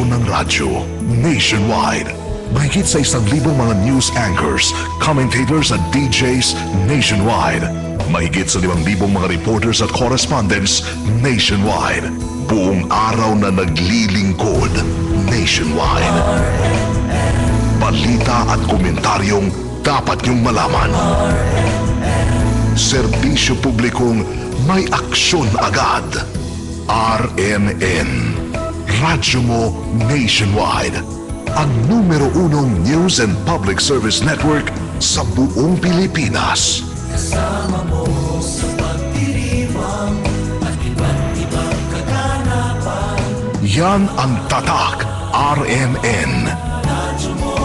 istasyon ng radyo nationwide. Mahigit sa 1,000 mga news anchors, commentators at DJs nationwide. Mahigit sa 5,000 mga reporters at correspondents nationwide. Buong araw na naglilingkod nationwide. Balita at komentaryong dapat niyong malaman. Serbisyo publikong may aksyon agad. RMN. Radyo mo nationwide. Ang numero 1 news and public service network sa buong Pilipinas. Kasama mo sa pagdiriwang at iba't ibang kaganapan. Yan ang Tatak RMN. Radyo mo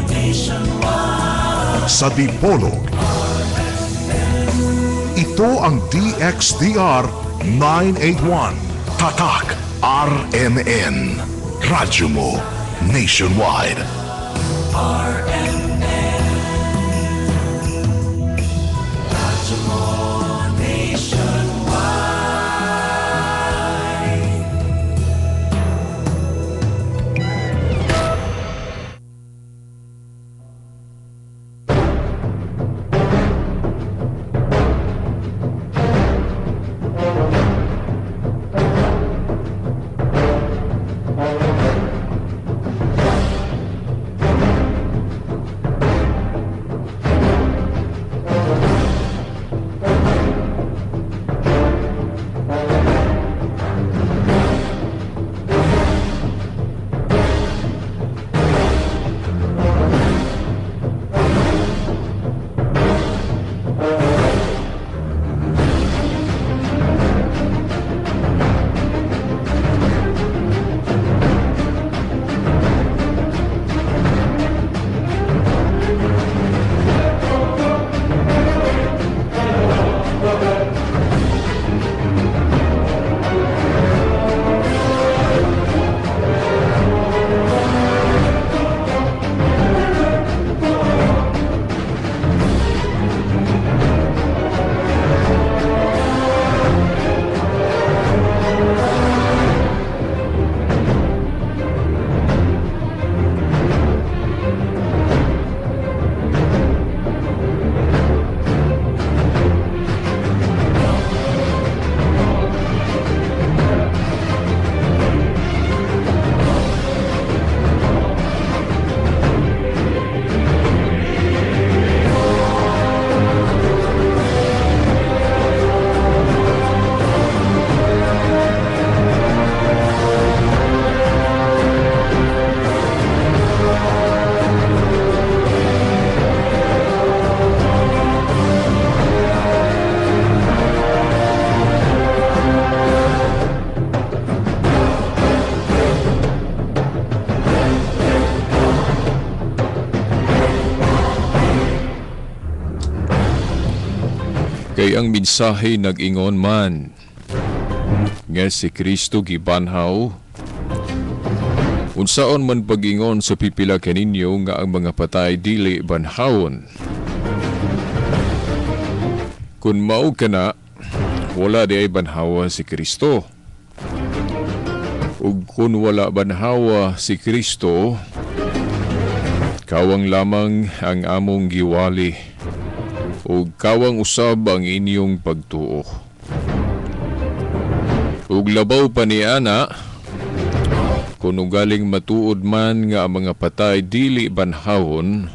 nationwide. Sa Dipolog. Ito ang DXDR 981. Tatak RMN. Radyo mo nationwide. RMN. Radyo mo nationwide. Kay ang mensahe nag-ingon man nga si Kristo gibanhaw, unsaon man pag-ingon sa pipila kaninyo nga ang mga patay dili banhawon? Kun mao kana, wala di ay banhawa si Kristo. Ug kun wala banhawa si Kristo, kawang lamang ang among giwali ug kawang usab ang inyong pagtuo. Ug labaw pa ni ana, kun ugaling matuod man nga ang mga patay dili banhawon,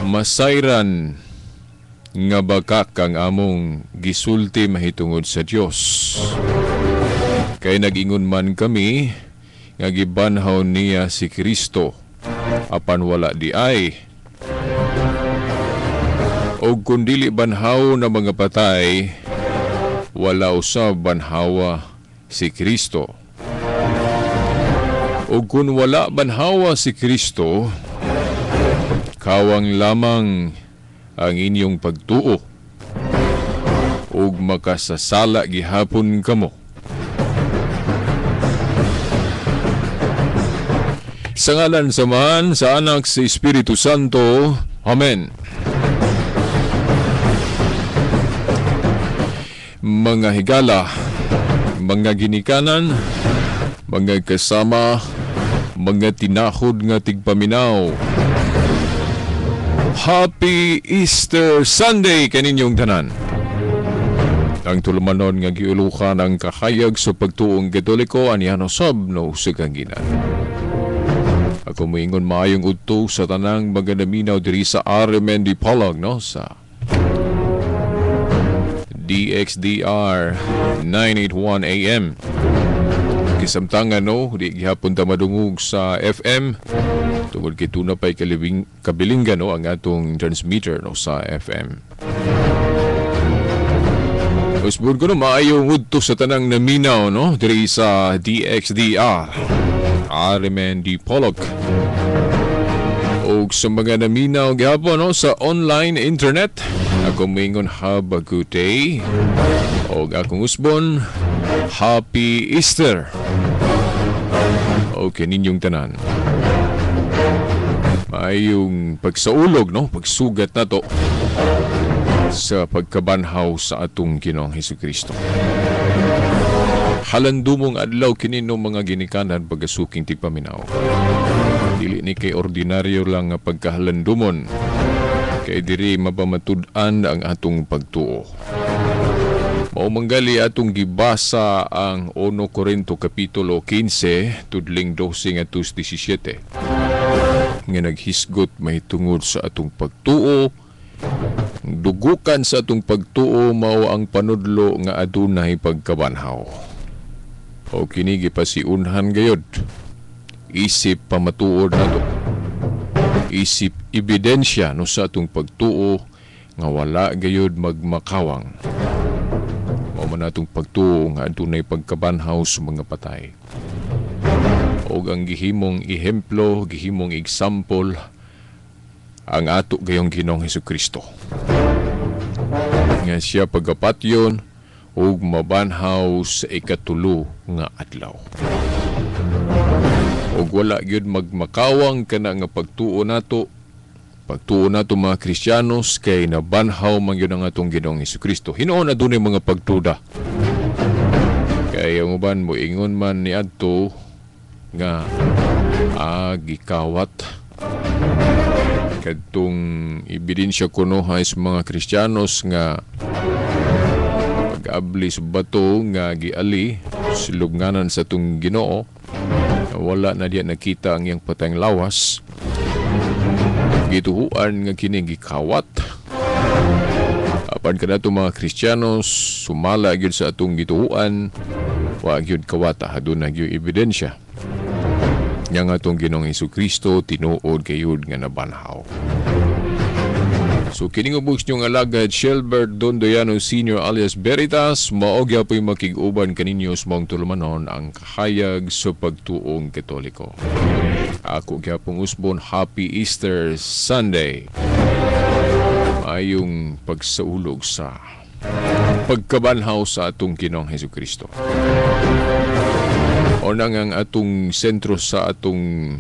masayran nga bakak ang among gisulti mahitungod sa Dios. Kay nag-ingon man kami nga gibanhaw niya si Kristo, apan wala di ay. O kung dili banhaw na mga patay, wala usab banhawa si Kristo. O kung wala banhawa si Kristo, kawang lamang ang inyong pagtuo, ug makasasala gihapon kamo. Sa ngalan sa Amahan, sa Anak, sa Espiritu Santo. Amen. Mga higala, mga ginikanan, Mga kasama, mga tinahod nga tigpaminaw. Happy Easter Sunday kaninyong tanan. Ang tulumanon nga giulukan ang kahayag sa pagtuong Katoliko aniano sab no sa kahanginan. Ako moingon maayong udto sa tanang mga naminaw diri sa RMN Dipolog, no, sa DXDR 981 AM. Kisamtangan, no, di gihapon ta madungog sa FM tungod kay tuna pay kalibing kabilinggan, no, ang atong transmitter, no, sa FM. Usbon ko, no, maayong udto sa tanang naminaw, no, diri sa DXDR RMN Dipolog. Og sa mga naminaw gihapon, no, sa online internet, ako moingon have a good day. Og akong usbon, Happy Easter. Okay ninyong tanan. Maayong pagsaulog, no, pagsugat nato sa pagkabanhaw sa atong Ginoong Hesukristo. Halandumong adlaw kini, no, mga ginikanan, pagkasuking tigpaminaw. Dili ni kay ordinaryo lang nga pagkahalandumon. Kay diri mapamatud-an ang atong pagtuo. Mao manggali atong gibasa ang 1 Korinto Kapitulo 15 tudling 12 ngadto 17 nga naghisgot mahitungod sa atong pagtuo. Dugukan sa atong pagtuo mao ang panudlo nga adunay pagkabanhaw. O kini gipasiunhan gayod isip pamatuod nato, isip ebidensya, no, sa atong pagtuo nga wala gayod magmakawang. Mao man atong pagtuo nga adunay pagkabanhaw sa mga patay. Og ang gihimong ehemplo, gihimong example, ang ato gayong Ginoong Hesukristo. Nga siya pagkapatyon ug mabanhaw sa ikatulo nga adlaw. Ug wala gyud magmakawang kana nga pagtuo nato. Pagtuo nato mga Kristiyanos kay nabanhaw man gyud ang atong Ginoong Hesukristo. Hinuon adunay mga pagtuda. Kay ang uban moingon man niadto nga gikawat kadtong ebidensya kuno hay sa mga Kristiyanos nga pag-abli sa bato nga giali sa lubnganan sa atong Ginoo, wala na diya nakita ang iyang patayng lawas, gituhuan nga kini gikawat. Apan kanato mga Kristiyanos, sumala gyud sa atong gituhuan, wa gyud kawata, aduna gyud ebidensya nya nga atong Ginoong Hesukristo tinuod gayud nga nabanhaw. So kining ubos niyong alagad, Shelbert Dondoyano Sr. alias Veritas, mao gyapoy makig-uban kaninyo sa maong tulumanon, ang kahayag sa pagtuong Katoliko. Ako gyapong usbon, Happy Easter Sunday. Maayong pagsaulog sa pagkabanhaw sa atong Ginoong Hesukristo. Una nga ang atong sentro sa atong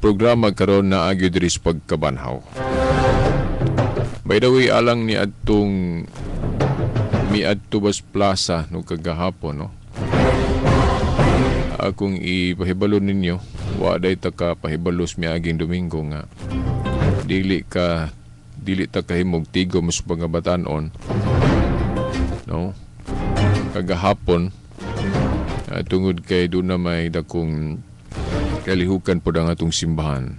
programa karon na agyo diri sa pagkabanhaw. By the way, alang ni atong miadto bas plaza no kagahapon, no. Akong ipahibalo ninyo, wa day ta ka pahibalos miaging Domingo nga dili ta kahimog tigom sa mga batanon, no, kagahapon, tungod kay doon na may dakong kalihukan po ang atong simbahan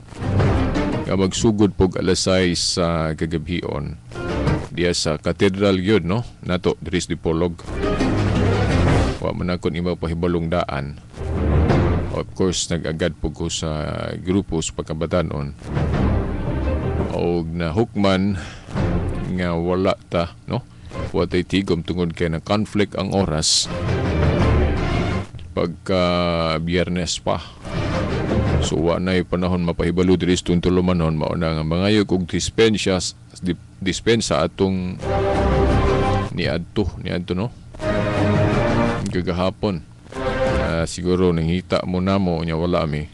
nga magsugod pog alas 6 sa kagabhion diya sa katedral gyud, no, nato diri sa Dipolog. Wa man akon ima pahibalong daan. Of course, nag-agad po ko sa grupo sa pagkabatanon og nahukman nga wala ta, no, watay tigom tungod kay na conflict ang oras pagka Biyernes pa. So wa na'y panahon mapahibalo diri sa tulumanon. Mao na nga mangayo og dispensa dispensa atong niadto, no, kagahapon. Siguro nangita mo namo nya wala mi.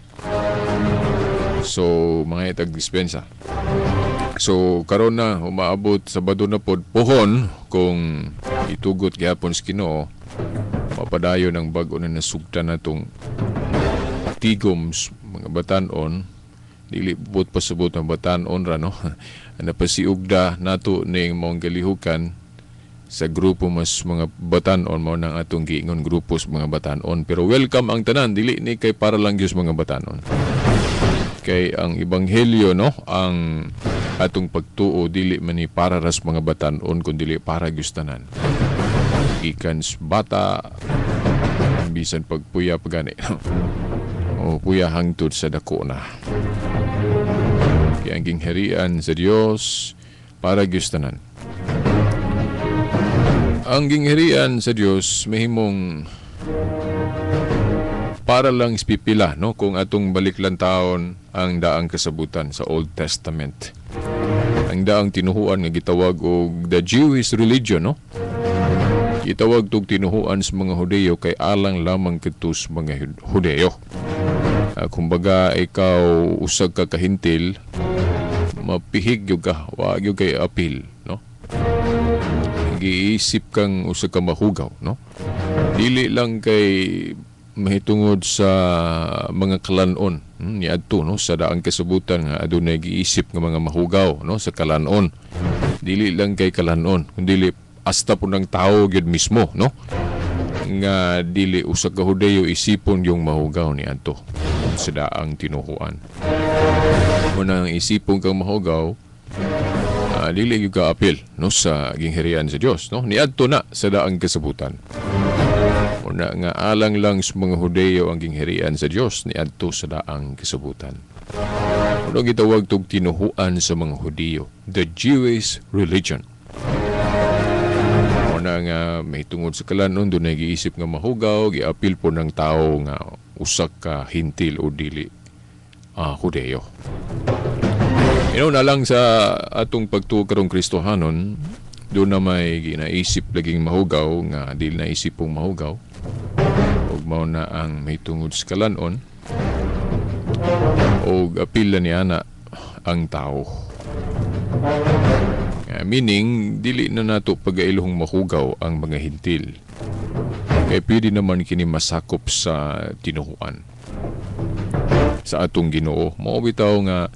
So mga itag dispensa. So karon na umaabot Sabado na pod pohon kung itugot gihapon sa Ginoo. Padayon ang bag-o na nasugtan natong tigom mga batanon, dili buot pasabot ang batanon ra, no? Napasiugda nato ning maong galihukan sa grupo mas mga batanon, mao nang atong giingon grupo sa mga batanon, pero welcome ang tanan, dili ni kay para lang gyud sa mga batanon, kay ang ebanghelyo, no, ang atong pagtuo, dili man ni para ras mga batanon kun dili para gyud tanan, gikan sa bata bisan pagpuya pagani o puya hangtod sa dako na, kay ang gingharian sa Dios para gyud tanan. Ang gingharian sa Dios mahimong para lang pipila, no, kung atong balik lang taon ang daang kasabutan sa Old Testament. Ang daang tinuhuan nga gitawag og the Jewish religion, no? Gitawag tog tinuhuan sa mga Hudeyo kay alang lamang kadto sa mga Hudeyo. Kumbaga ikaw usag ka kahintil, mapihig gyud ka, wa gyud kay apil, no? Giisip kang usa ka mahugaw, no? Dili lang kay mahitungod sa mga kalanon niadto, no, sa daang kasabutan nga adunay giisip nga mga mahugaw, no, sa kalanon. Dili lang kay kalanon, kundi hasta po ng tao gyud mismo, no, nga dili usa ka Hudeyo isipon yung mahugaw niadto sa daang tinuhuan. Muna ang isipon kang mahugaw, dili gyud ka apil, no, sa gingharian sa Dios, no, niadto na sa daang kasabutan. Una nga alang lang sa mga Hudeyo ang gingharian sa Dios niadto sa daang kasabutan. Ano gitawag tog tinuhuan sa mga Hudeyo? The Jewish religion. Una nga may tungod sa kalanon, doon giisip nga mahugaw, giapil po ng tao nga usak ka hintil o dili Hudeyo. Ino na lang sa atong pagtuo karong Kristohanon, doon na may ginaisip laging mahugaw nga dili naisip pong mahugaw, ug mao na ang may tungod sa kalanon og apil na niya na ang tao. Meaning dili na nato pagailohong mahugaw ang mga hintil, kay pwede naman kini masakop sa tinuhuan sa atong Ginoo. Mao bitaw nga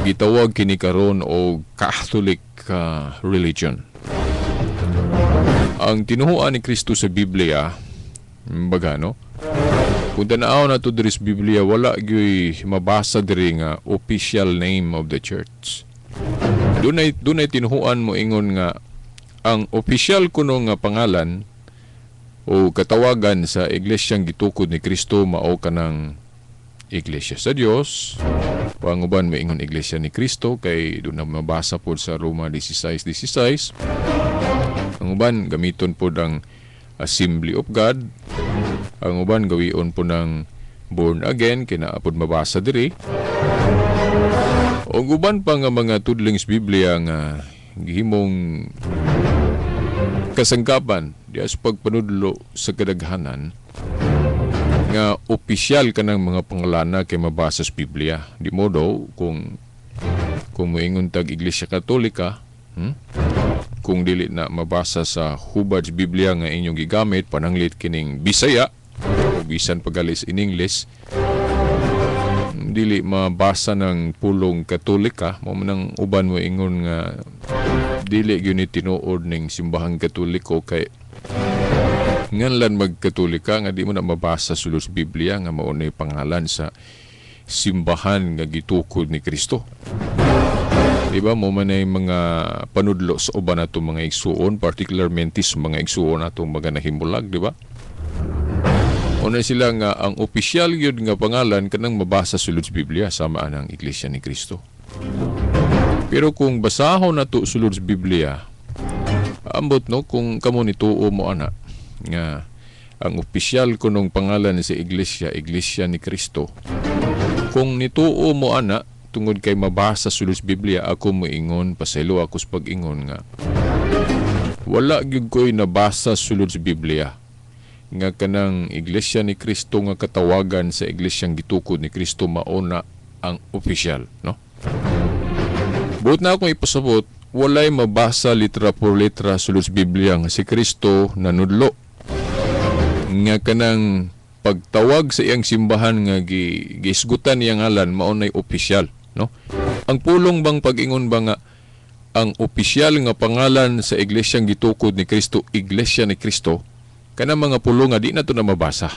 gitawag kini karon og Catholic religion. Ang tinuhuan ni Kristo sa Biblia, baga, no, kung tanaw na to diri sa Biblia, wala gyoy mabasa diri nga official name of the church. Dunay tinuhuan mo ingon nga ang official kuno nga pangalan o katawagan sa iglesyang gitukod ni Kristo mao kanang Iglesia sa Dios. Ang uban moingon Iglesia ni Kristo kay doon na mabasa po sa Roma 16:16. Ang uban gamiton po ang Assembly of God. Ang uban gawion po ng born again kay naa pod mabasa diri. Og uban pa nga mga tudling sa Biblia nga gihimong kasangkapan diya sa pagpanudlo sa kadaghanan nga opisyal kanang mga pangalana kay mabasa sa Biblia. Di mo daw kung moingon tag Iglesia Katolika, kung dili na mabasa sa hubad sa Biblia nga inyong gigamit, pananglit kining Bisaya o bisan pagalis in English, dili mabasa ng pulong Katolika, mao man ang uban mo ingon nga dili gyud ni tinuod ning simbahang Katoliko kay nganlan magkatolika nga di mo na mabasa sulod sa Biblia nga mao nay pangalan sa simbahan nga gitukod ni Kristo. Di ba mo man ay mga panudlo sa uban natong mga igsuon, particularmente sa mga igsuon natong mga nahimulag, di ba? Una sila nga ang opisyal gyud nga pangalan kanang mabasa sulod sa Biblia sama ang Iglesia ni Kristo. Pero kung basahon nato sulod sa Biblia, ambot, no, kung kamo nituo mo ana nga ang opisyal kunong pangalan sa iglesia, Iglesia ni Kristo. Kung nituo mo ana tungod kay mabasa sulod sa Biblia, ako moingon, pasaylo ako sa pag-ingon nga wala gyud ko'y nabasa sulod sa Biblia nga kanang Iglesia ni Kristo nga katawagan sa iglesyang gitukod ni Kristo mauna ang opisyal, no? Buot na akong ipasabot, walay mabasa litra por letra sulod sa Biblia nga si Kristo nanudlo Nga kanang pagtawag sa iyang simbahan nga giisgutan iyang ngalan mao nay opisyal, no? Ang pulong bang pag-ingon ba nga ang opisyal nga pangalan sa iglesyang gitukod ni Kristo, Iglesia ni Kristo, kanang mga pulong nga di na to na mabasa.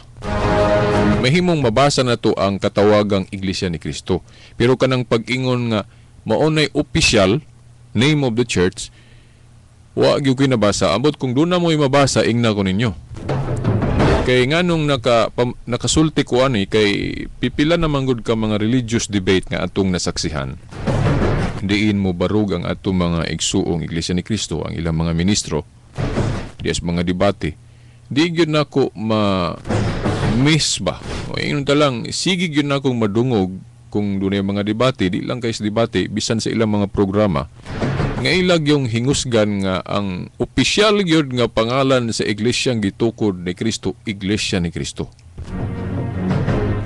Mahimong mabasa na to ang katawagang Iglesia ni Kristo. Pero kanang pag-ingon nga mao nay opisyal name of the church, wa gyud ko'y nabasa. Ambot kung doon na mo'y mabasa, ingna ko ninyo. Kay nganong nakasulti ko ani, kay pipila naman gud ka mga religious debate nga atong nasaksihan. Diin mo barug ang atong mga igsuong Iglesia ni Kristo, ang ilang mga ministro, dias mga debate. Di gyud nako ma miss ba. O ingon ta lang, sige gyud nakong madungog kung dunay mga debate, di lang kay sa debate, bisan sa ilang mga programa nga ilag yung hingusgan nga ang opisyal gyud nga pangalan sa iglesyang gitukod ni Kristo, Iglesia ni Kristo.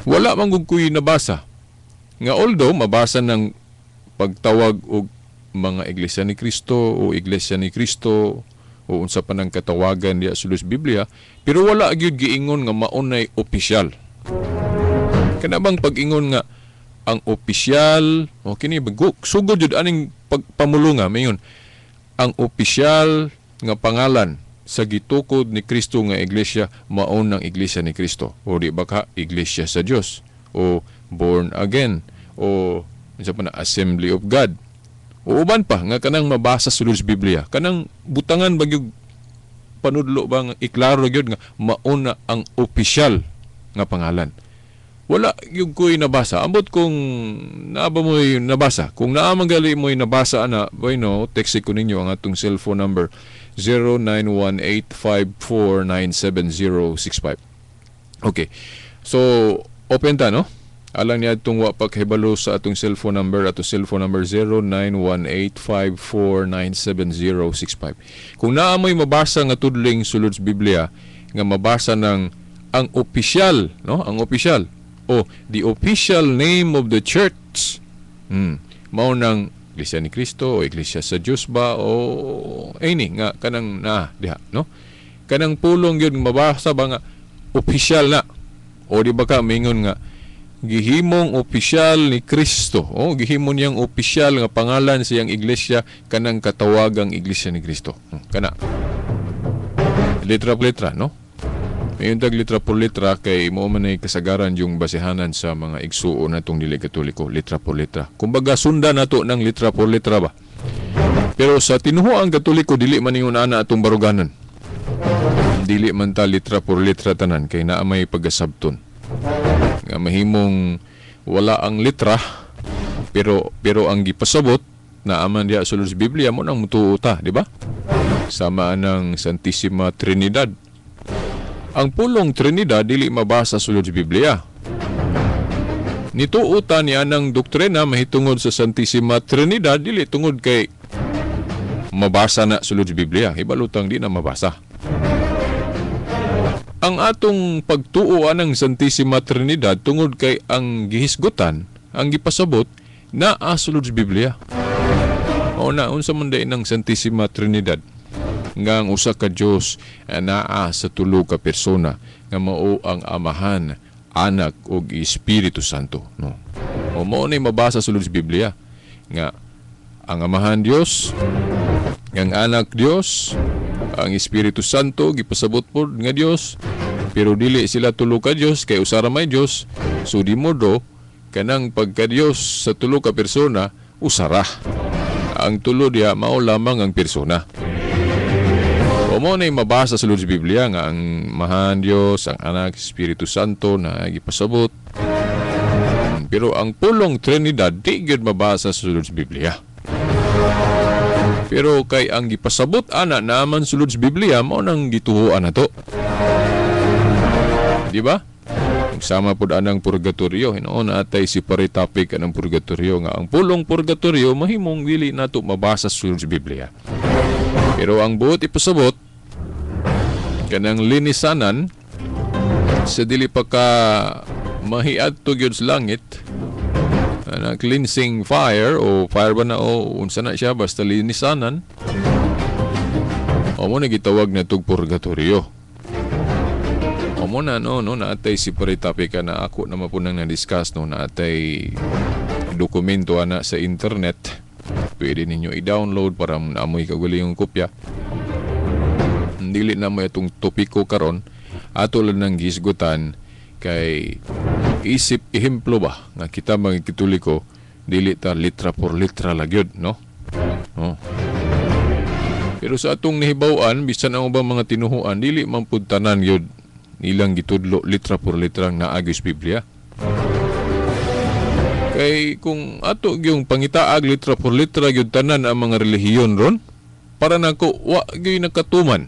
Wala man gud ko'y nabasa. Nga although mabasa ng pagtawag og mga Iglesia ni Kristo o Iglesia ni Kristo o unsa pa nang katawagan diya sa Biblia, pero wala gyud giingon nga maunay opisyal. Kana bang pag-ingon nga ang opisyal, o kini baguk sugod jud aning pagpamulunga mayon ang opisyal nga pangalan sa gitukod ni Kristo nga iglesia mao nang Iglesia ni Kristo, o di ba ka Iglesia sa Dios o born again o unsa pa na Assembly of God o uban pa nga kanang mabasa sulod sa Biblia, kanang butangan ba gyud panudlo ba nga iklaro gyud nga mao na ang opisyal nga pangalan. Wala yung ko'y nabasa. Ambot kung naaba mo'y nabasa. Kung naa man gali mo'y nabasa ana, bueno, text ko ninyo ang atong cellphone number 0918549765. Okay. So, open ta, no? Alang niya itong wa pa kahibalo sa atong cellphone number, ato cellphone number 0918549765. Kung naa mo'y mabasa nga tudling sulod sa Biblia, nga mabasa ng ang opisyal, no? Ang opisyal o the official name of the church. Mao nang Iglesia ni Kristo o Iglesia sa Dios ba o any nga kanang na diha, no? Kanang pulong gyud mabasa ba nga opisyal na, o di ba ka mingon nga gihimong opisyal ni Kristo, o gihimo niyang opisyal nga pangalan sa iyang iglesia kanang katawagang Iglesia ni Kristo. Kana letra por letra, no? Mayon tag litra por litra kay mo man ay kasagaran yung basehanan sa mga igsuon natong dili Katoliko, litra por litra. Kumbaga sundan nato ng litra por litra ba. Pero sa tinuhuang Katoliko dili man ingon ana atong baruganan. Dili man ta litra por litra tanan kay naa may pagasabton. Nga mahimong wala ang litra pero pero ang gipasabot naa man diha sulod sa Biblia mo nang mutuo ta, di ba? Sama anang Santissima Trinidad. Ang pulong Trinidad dili mabasa sulod sa Biblia. Nituo ta niya ng doktrina mahitungod sa Santissima Trinidad dili tungod kay mabasa na sulod sa Biblia. Hibalutang di na mabasa. Ang atong pagtuo anang Santissima Trinidad tungod kay ang gihisgutan, ang gipasabot naa sulod sa Biblia. O na unsa man day ng Santissima Trinidad? Nga ang usa ka Dios naa sa tulo ka persona nga mao ang Amahan, Anak ug Espiritu Santo, no? O mao ni mabasa sulod sa Biblia nga ang Amahan Dios, ang Anak Dios, ang Espiritu Santo gipasabot pod nga Dios, pero dili sila tulo ka Dios kay usa ra may Dios. So di modo kanang pagka Dios sa tulo ka persona usara. Ang tulo diha mao lamang ang persona. O mo na mabasa sa sulod sa Biblia nga ang Amahan Dios, ang Anak, Espiritu Santo na gipasabot. Pero ang pulong Trinidad di gyud mabasa sa sulod sa Biblia. Pero kay ang gipasabot ana naman sulod sa Biblia mao nang gituoan nato. Di ba? Sama pod anang purgatorio, hinuon atay si pare topic anang purgatorio nga ang pulong purgatorio mahimong dili nato mabasa sa sulod sa Biblia. Pero ang buot ipasabot kanang linisanan sa dili pa ka mahiadto gyud sa langit, ana cleansing fire o fire ba na o unsa na siya basta linisanan, o mo na gitawag na tug purgatorio. O mo na, no, no, naatay separate topic ka na ako na mapunang na-discuss, no, naatay dokumento ana sa internet. Pwede ninyo i-download para naamoy kagulingong kopya. Dili na mo itong topiko karon, ato lang nang gisgutan kay isip ehemplo ba nga kita mga Katoliko dili ta litra por litra lagyod, no? Oh. Pero sa atong nahibaw-an, bisan ang ubang mga tinuhuan, dili man pud tanan gyud nilang gitudlo litra por litra naa gyud sa Biblia. Kay kung ato gyung pangitaag litra por litra gyud tanan ang mga relihiyon ron, para nako wa gyud nakatuman.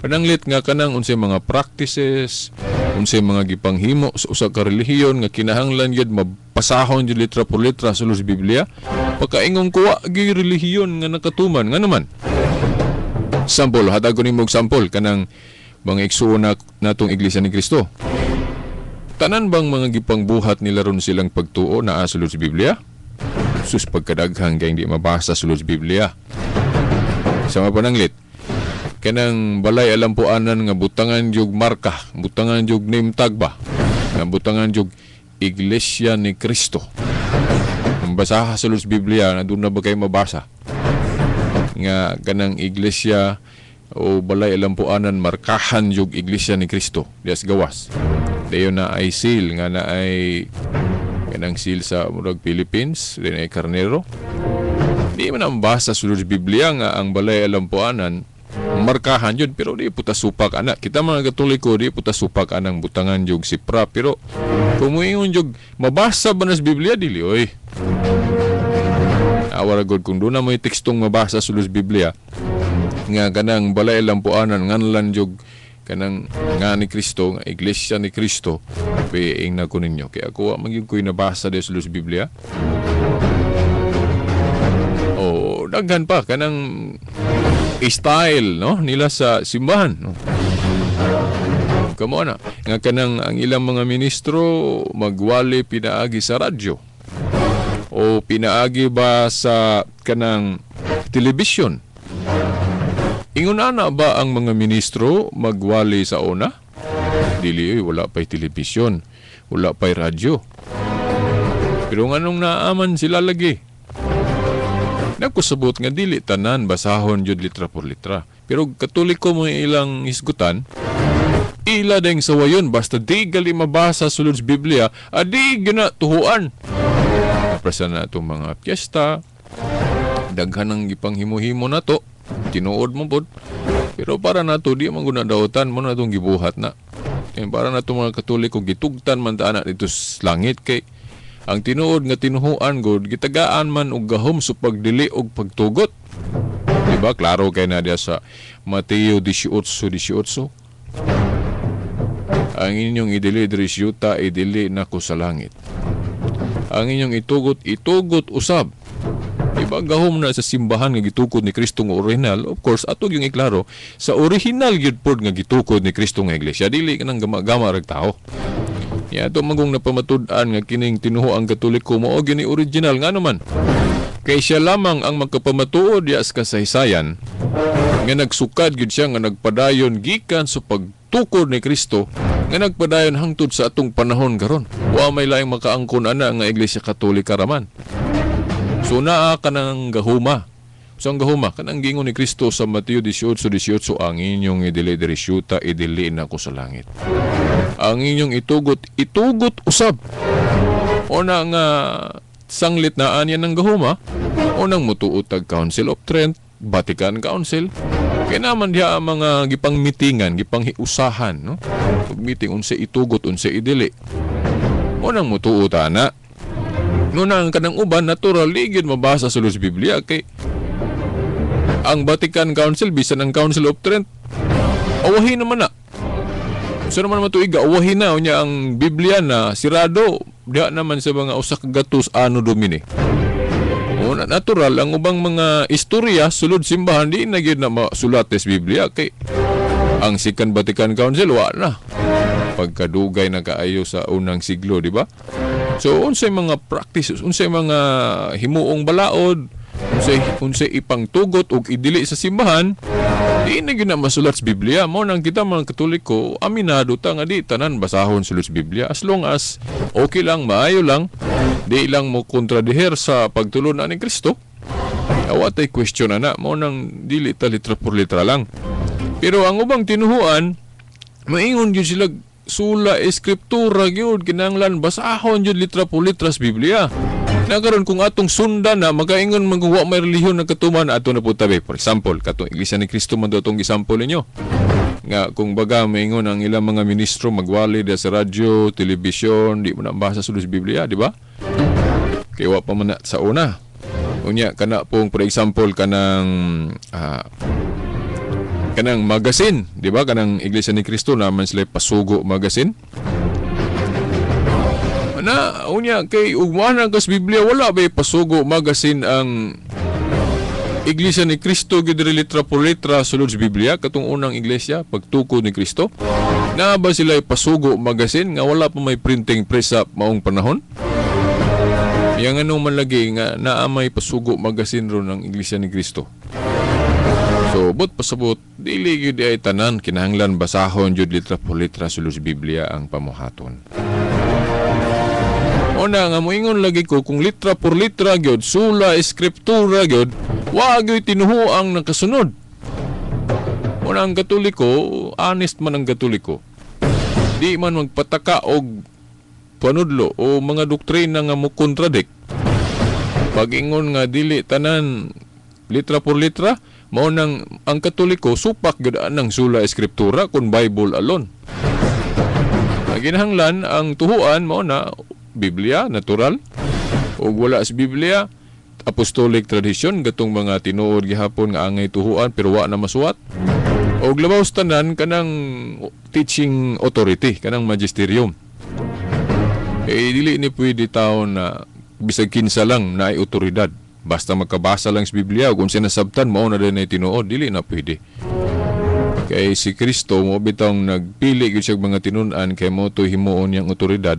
Pananglit nga kanang unsay mga practices, unsay mga gipanghimo sa usa ka relihiyon nga kinahanglan gyud mapasahon gyud litra por litra sa sa Biblia, pagkaingon ko wa gyud relihiyon nga nakatuman. Nga naman? Sample, hatag ko nimo og sample kanang mga igsuon na natong Iglesia ni Cristo. Tanan bang mga gipangbuhat nila ron silang pagtuo naa sulod sa Biblia? Sus, pagkadaghan kay hindi mabasa sulod sa Biblia. Sa mga pananglit, kanang balay alampuanan nga butangan jug marka, butangan jug name tag ba, nga butangan jug Iglesia ni Cristo. Kung basaha sulod sa Biblia, na doon na ba kayo mabasa? Nga kanang iglesia o balay alampuanan markahan jug Iglesia ni Cristo dias gawas. Dayon na ay seal nga na ay kanang seal sa murag Philippines, din ay karnero. Di man ang basa sulod sa Biblia nga ang balay alampuanan markahan yun, pero di puta supak ana. Kita mga Katoliko di puta supak anang butangan jug sipra, pero kung muingon jug mabasa ba na sa Biblia dili oy. Awara god kung doon na may tekstong mabasa sulod sa Biblia nga kanang balay lampuanan nganlan jug kanang nga ni Kristo, nga Iglesia ni Kristo, piing na ko ninyo. Kaya ako wa man gyud ko'y nabasa di sulod sa Biblia. O daghan pa kanang style, no, nila sa simbahan, no. Kamo na nga kanang ang ilang mga ministro magwali pinaagi sa radyo o pinaagi ba sa kanang television. Ingon ana ba ang mga ministro magwali sa una? Dili, wala pa'y television, wala pa'y radyo. Pero nganong naaman sila lagi? Nagkusabot nga dili tanan basahon jud litra por litra. Pero Katoliko mo ilang hisgutan, ila deng sawayon basta di gali mabasa sulod sa Biblia, adi gina tuhuan. Prasa na itong mga piyesta, daghan ang gipanghimo-himo na to, tinuod mo pod. Pero para na to, di man guna daotan mo na itong gibuhat na. Kaya para na itong mga Katoliko, gitugtan man ta na dito sa langit kay ang tinuod nga tinuhuan god, gitagaan man og gahom sa pagdili og pagtugot. Diba? Klaro kay na diya sa Mateo 18:18. Ang inyong idili diri sa yuta, idili nako sa langit. Ang inyong itugot, itugot usab. Diba? Gahom na sa simbahan nga gitukod ni Kristo nga original. Of course, ato yung iklaro, sa original gyud pod nga gitukod ni Kristo nga iglesia, dili kanang gama-gama rag tao. Ya, ato magong napamatud-an nga kining tinuhoang Katoliko mao gyud ni original nga naman. Kay siya lamang ang makapamatuod diya sa kasaysayan nga nagsukad gyud siya nga nagpadayon gikan sa pagtukod ni Kristo nga nagpadayon hangtod sa atong panahon karon. Wa may laing makaangkon ana nga Iglesia Katolika raman. So naa kanang gahuma. So ang gahuma kanang giingon ni Kristo sa Mateo 18:18, ang inyong idili diri syuta, idili nako sa langit. Ang inyong itugot, itugot usab. O na nga sanglit na anya ng gahuma, o nang mutuot tag Council of Trent, Vatican Council. Kaya naman diha ang mga gipang mitingan, gipang hiusahan, no? Pag meeting unsa itugot, unsa idili. O nang mutuot ana. No na ang kanang uban natural ligid mabasa sa sulod sa Biblia kay ang Vatican Council bisan ang Council of Trent awahin naman na. So naman matuig awahin na unya ang Biblia na sirado diha naman sa mga usa ka gatos ano Domini. O na, natural ang ubang mga istorya sulod simbahan di na gyud na masulat sa Biblia kay ang Second Vatican Council wa na. Pagkadugay na kaayo sa unang siglo, di ba? So unsay mga practices, unsay mga himuong balaod, unsay ipangtugot og idili sa simbahan, Di na gyud na masulat sa Biblia. Mao nang kita mga Katoliko, aminado ta nga di tanan basahon sulod sa Biblia. As long as okay lang, maayo lang, di lang mo kontradiher sa pagtulon ni Kristo. Awa tay question ana, mao nang dili ta litra por litra lang. Pero ang ubang tinuhuan, maingon gyud sila sola escriptura gyud, kinahanglan basahon gyud litra por litra sa Biblia. Na karon kung atong sundan na makaingon man kung wa may relihiyon nagkatuman ato na po tabi. For example, katong Iglesia ni Cristo man do atong gisample ninyo. Nga kung baga maingon ang ilang mga ministro magwali sa radyo, telebisyon, di mo na basa sulod sa Biblia, di ba? Kay wa pa man na sa una. Unya kana pong for example kanang kanang magazine, di ba? Kanang Iglesia ni Cristo naman sila Pasugo magazine. Na unya kay ugmana kas Biblia wala ba Pasugo magazine ang Iglesia ni Cristo gyud litra por litra sulod sa Biblia katong unang iglesia pagtukod ni Kristo. Naa ba sila Pasugo magazine nga wala pa may printing press sa maong panahon? Yang anong man lagi nga naa may Pasugo magazine ron ng Iglesia ni Cristo. So, but pasabot, dili gyud ay tanan kinahanglan basahon jud litra por litra sulod sa Biblia ang pamuhaton. Una nga moingon lagi ko kung litra por litra gyud sola escriptura gyud wa gyud tinuhuang nakasunod. Una ang Katoliko, honest man ang Katoliko. Di man magpataka og panudlo o mga doktrina nga mo contradict. Pag-ingon nga dili tanan litra por litra, mao nang ang Katoliko supak gyud anang sola escriptura kun Bible alone. Ang ginahanglan ang tuhuan mao na Biblia natural ug wala sa Biblia apostolic tradition gatong mga tinuod gihapon nga angay tuhuan pero wa na masuwat. Og labaw sa tanan kanang teaching authority kanang magisterium. Eh dili ni pwede taon na bisag kinsa lang naay otoridad. Basta magkabasa lang sa Biblia ug unsa nasabtan mao na din ay tinuod, dili na pwede. Kay si Kristo mo bitawng nagpili gyud siya mga tinun-an kay mo to himuon niyang otoridad.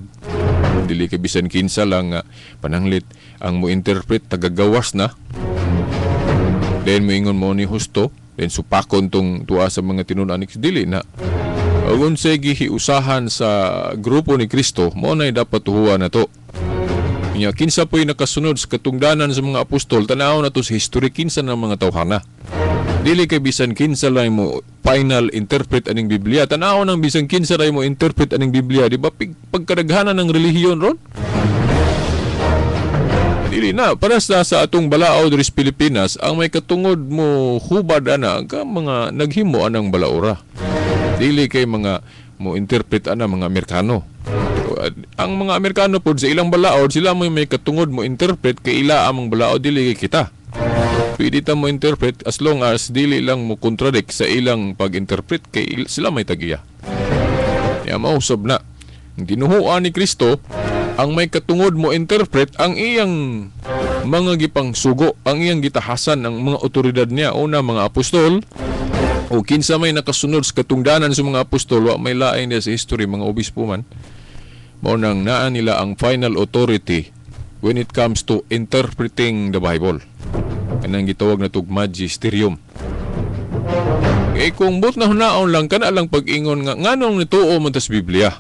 Dili kay bisan kinsa lang nga pananglit ang mo interpret tagagawas na. Then moingon mo ni husto, then supakon tong tuwa sa mga tinun-an ni dili na. Ug unsay gihiusahan sa grupo ni Kristo, mo nay dapat tuhuan na to. Nya kinsa po'y nakasunod sa katungdanan sa mga apostol, tan-aw na to sa history kinsa ng mga tawhana. Dili kay bisan kinsa lang mo final interpret aning Biblia. Tan-aw nang bisan kinsa ray mo interpret aning Biblia, di ba? Pagkadaghanan ng relihiyon ron. Dili na para sa atong balaod diri sa Pilipinas, ang may katungod mo hubad ana ka mga naghimo anang balaora. Dili kay mga mo interpret ana mga Amerikano. Ang mga Amerikano pod sa ilang balaod, sila may katungod mo interpret kay ila among balaod, dili kay kita. Pwede ta mo interpret as long as dili lang mo contradict sa ilang pag-interpret kay sila may tagiya. Ya mausab na. Ang tinuhuan ni Kristo, ang may katungod mo interpret ang iyang mga gipangsugo, ang iyang gitahasan ng mga otoridad niya. Una, mga apostol, o kinsa may nakasunod sa katungdanan sa mga apostol, wa may lain niya sa history, mga obispo man. Mao nang naa nila ang final authority when it comes to interpreting the Bible. Kanang gitawag na tug magisterium. Eh kung but na hunaon lang kana lang pag-ingon nga nganong nituo man tas Biblia.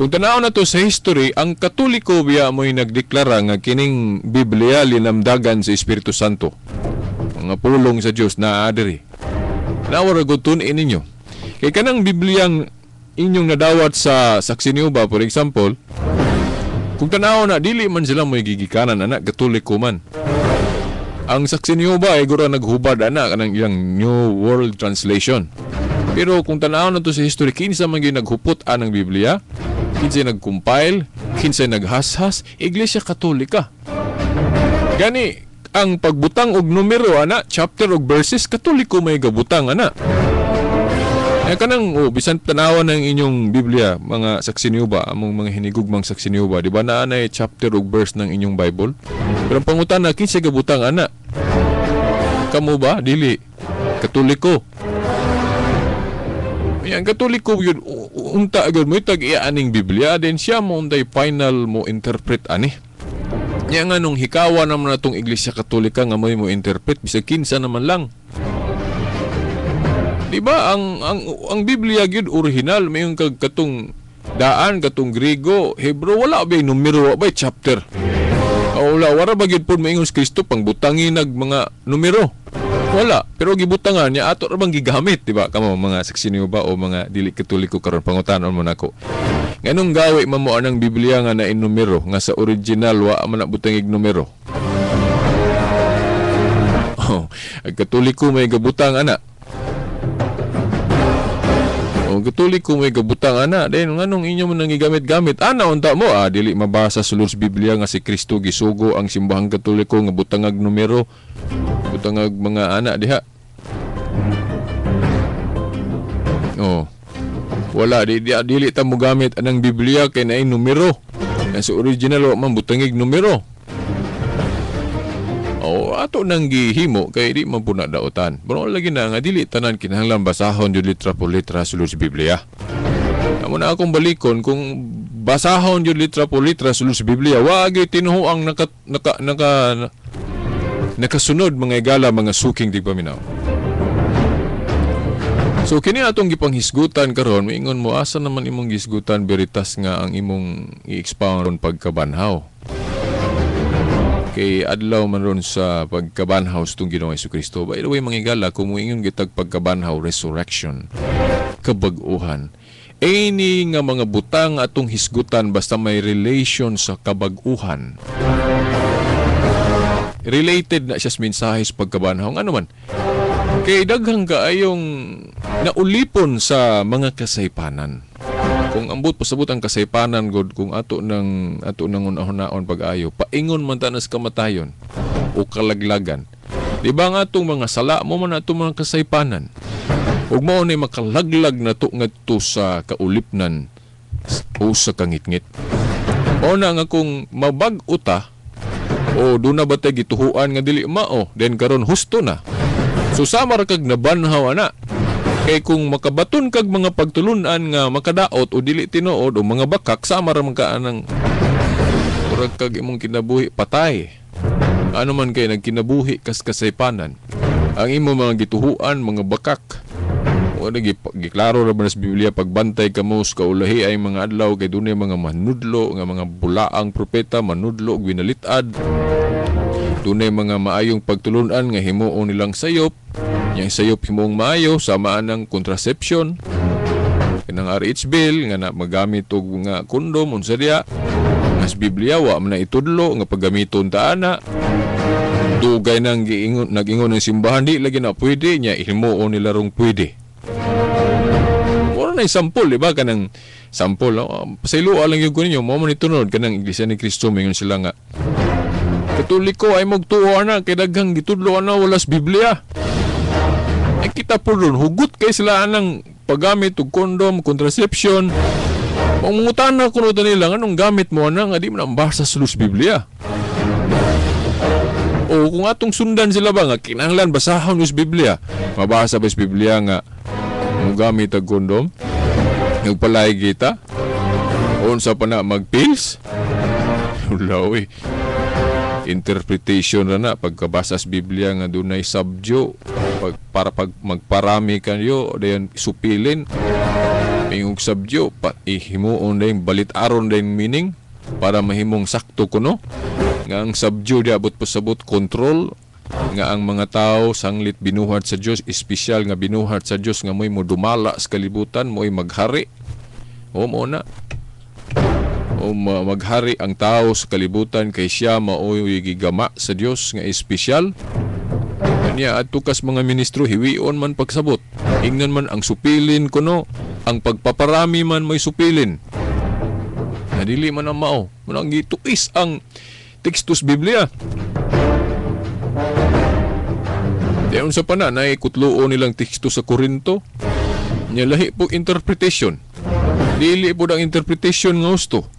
Kung tan-aw na to sa history, ang Katoliko biya mo'y nagdeklara nga kining Biblia linamdagan sa Espiritu Santo. Mga pulong sa Dios naa diri. Nawara gud tun-in ninyo. Kay kanang Bibliang inyong nadawat sa Saksi ni Jehovah, for example, kung tanaw na, dili man sila mo'y gigikanan, anak, Katoliko man. Ang Saksi ni Jehovah ay gura naghubad, anak, kanang ilang New World Translation. Pero kung tanaw na to sa history, kinsa man gyud naghupot anang Biblia, kinsa nag-compile, kinsa naghashas, Iglesia Katolika. Gani, ang pagbutang og numero, ana, chapter og verses, Katoliko may gabutang, ana. Eh kanang oh, bisan tanawan ng inyong Biblia, mga Saksi ni Jehovah, among mga hinigugmang Saksi ni Jehovah, di ba naa nay chapter ug verse ng inyong Bible? Pero ang pangutana, kinsa gabutang ana? Kamo ba? Dili. Katoliko. Ang Katoliko yun, unta gyud mo tag iya aning Biblia, then siya mo untay final mo interpret ani. Nya nga nung hikawa naman natong Iglesia Katolika nga mo'y mo interpret bisag kinsa naman lang. Di ba ang Biblia gyud original, mayon kag katong daan, katong Griego, Hebrew, wala ba numero, wa ba chapter? O, wala, wala ba gyud pud maingon si Kristo pangbutangin nag mga numero? Wala, pero gibutangan niya ato ra bang gigamit, di ba? Kamo mga saksi niyo ba o mga dili Katoliko karon, pangutanon mo nako. Nganong gawi man mo anang Biblia nga na numero nga sa original wa man na butangig numero? Oh, ang Katoliko may gabutang ana. O Katoliko may gabutang ana, then nganong inyo man nang gigamit-gamit? Ana unta mo, dili mabasa sulod sa Biblia nga si Kristo gisugo ang simbahang Katoliko nga butangag numero, butangag mga ana diha. Oh. Wala, dili ta mo gamit anang Biblia kay naay numero. Nga sa original wa man butangig numero. O ato nang gihimo kay di man pud na daotan. Pero lagi na nga dili tanan kinahanglan basahon jud litra por litra sulod sa Biblia. Amo na akong balikon kung basahon jud litra por litra sulod sa Biblia, wa gyud tinuoang nakasunod mga igala, mga suking tigpaminaw. So kini atong gipanghisgutan karon, moingon mo asa naman imong gisgutan Veritas nga ang imong i-expound ron pagkabanhaw. Kay adlaw man ron sa pagkabanhaw sa itong Ginoong Hesukristo. By the way, mga igala, kung moingon gitag pagkabanhaw, resurrection, kabag-uhan. Any nga mga butang atong hisgutan basta may relation sa kabag-uhan. Related na siya sa mensahe sa pagkabanhaw. Ano man? Kay daghang kaayong naulipon sa mga kasaypanan. Kung ambot pasabot ang kasaypanan god, kung ato nang unahon pag-ayo, paingon man ta nas kamatayon o kalaglagan. Di ba nga atong mga sala mo man atong mga kasaypanan? Ug mao ni makalaglag na to ngadto sa kaulipnan o sa kangitngit. Mao na nga kung mabag-o ta o duna ba tay gituhuan nga dili mao, then karon husto na. So sama ra kag nabanhaw ana. Kay kung makabaton kag mga pagtulunan nga makadaot o dili tinuod o mga bakak, sama ra man ka anang murag kag imong kinabuhi patay. Ano man kay nagkinabuhi kas kasaypanan. Ang imong mga gituhuan, mga bakak. O giklaro ra ba sa Biblia, pagbantay kamo sa kaulahi ay mga adlaw kay dunay mga manudlo nga mga bulaang propeta, manudlo og winalit-ad. Dunay mga maayong pagtulunan nga himuon nilang sayop. Yang sayop himong maayo sama ang contraception. Kanang RH bill nga na magamit og nga kondom unsa diya. Nga sa Biblia wa man na itudlo nga paggamiton ta ana. Dugay nang giingon, nag-ingon ng simbahan di lagi na pwede nya himuon nila rong pwede. Wala na sampol, di ba? Kanang sampol, no? Pasayloa lang yun ko ninyo, mao man itunod kanang Iglesia ni Cristo mingon sila nga Katoliko ay magtuo ana kay daghang gitudlo ana wala sa Biblia. Ay kita po ron, hugot kay sila anang paggamit og kondom, contraception. Pangungutana kuno ta nila anong gamit mo ana nga di man ang basa sa Biblia. O kung atong sundan sila ba nga kinahanglan basahon sa Biblia. Mabasa ba sa Biblia nga mogamit og kondom? Nagpalay kita? O unsa pa na magpills? Wala oy. Interpretation ra na pagkabasa sa Biblia nga dunay sabjo pag, para pag magparami kanyo dayon supilin mingog sabjo pa ihimuon dayon balit-aron dayon meaning para mahimong sakto kuno nga ang sabjo di abot pasabot control nga ang mga tao sanglit binuhat sa Dios, espesyal nga binuhat sa Dios nga mo'y modumala sa kalibutan, mo'y maghari o mo na o maghari ang tao sa kalibutan kay siya maoy gigama sa Dios nga espesyal. Kanya adto kas mga ministro hiwion man pagsabot. Ingnan man ang supilin kuno, ang pagpaparami man may supilin. Na dili man ang mao, manang gituis ang tekstos Biblia. Diyon sa pana nay kutluon nilang teksto sa Korinto. Nya lahi po interpretation. Dili po ang interpretation nga husto.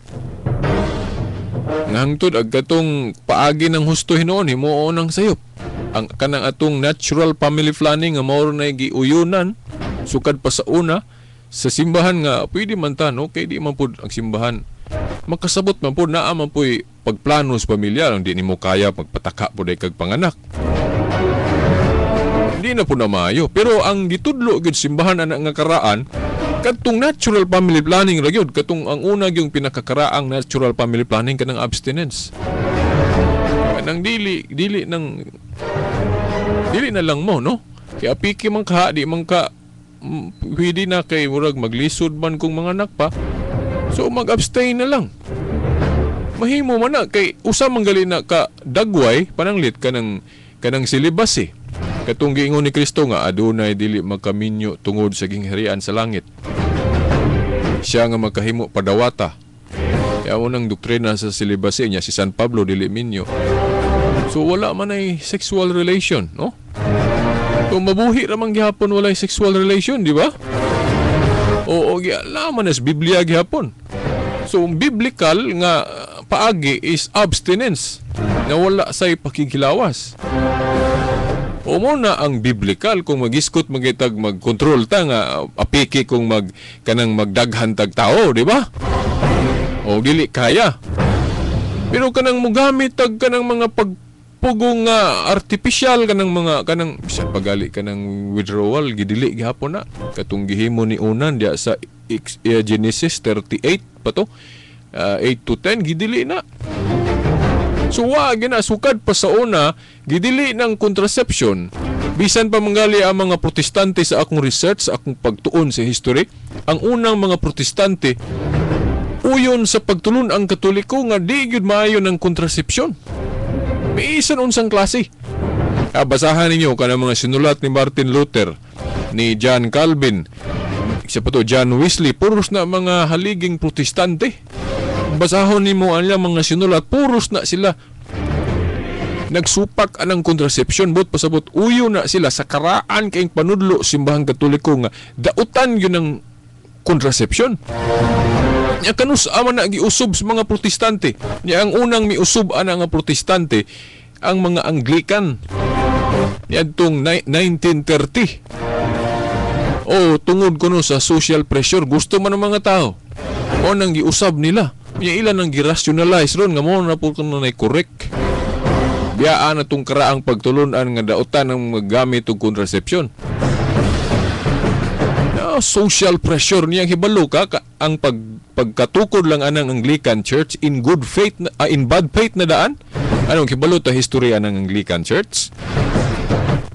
Nga hangtod ag katong paagi ng husto hinuon himuon ang sayop. Ang kanang atong natural family planning nga mao na giuyunan sukad pa sa una sa simbahan nga pwede man ta no kay di man pud ang simbahan makasabot man pud naa man puy pagplano sa pamilya lang di nimo kaya pagpataka pud ay kag panganak. Hindi na po na maayo. Pero ang gitudlo gyud simbahan ana nga karaan, kadtong natural family planning ra gyud, katong ang una gyung pinakakaraang natural family planning, kanang abstinence. Kanang dili dili nang dili na lang mo, no? Kaya apiki man ka, di man ka pwede na kay murag maglisod man kung mga anak pa. So mag-abstain na lang. Mahimo man na kay usa man gali na ka dagway pananglit kanang celibacy. Katong giingon ni Kristo nga adunay dili makaminyo tungod sa gingharian sa langit. Siya nga makahimo padawata. Kaya mo nang doktrina sa celibacy niya, si San Pablo dili minyo. So wala man ay sexual relation, no? So mabuhi ra man gihapon walay sexual relation, di ba? Oo, gialaman na sa Biblia gihapon. So ang biblical nga paagi is abstinence, na wala say pakikilawas. O mo na ang biblical kung magiskot magitag magkontrol ta nga apiki kung mag kanang magdaghan tag tao, di ba? O dili kaya. Pero kanang mugamit tag kanang mga pagpugong nga artificial, kanang mga kanang bisan pagali kanang withdrawal, gidili gihapon na katong gihimo ni Onan diya sa Genesis 38 pa to, 8 to 10, gidili na. So wa gina sukad pa sa una gidili ng contraception. Bisan pa manggali ang mga Protestante, sa akong research, sa akong pagtuon sa history, ang unang mga Protestante uyon sa pagtulon ang Katoliko nga di gyud maayo ng contraception. Bisan unsang klase. Basahan ninyo kanang mga sinulat ni Martin Luther, ni John Calvin, isa pa to, John Wesley, puros na mga haliging Protestante. Basahon nimo ang ilang mga sinulat, puros na sila nagsupak anang contraception, but pasabot uyo na sila sa karaan kayong panudlo simbahang Katoliko nga dautan yun ang contraception. Nya kanus ama na giusob sa mga Protestante. Nya ang unang miusob ana nga Protestante ang mga Anglican niadtong 1930. O tungod kuno sa social pressure, gusto man ng mga tao. O nang giusab nila. Nya ilan ang girationalize ron nga mo na po kuno na correct. Biyaan na tong karaang pagtulunan nga dautan ang maggamit og contraception. No, social pressure niyang hibalo ka, ang pagkatukod lang anang Anglican Church in good faith na, in bad faith na daan. Anong hibalo ta history anang Anglican Church?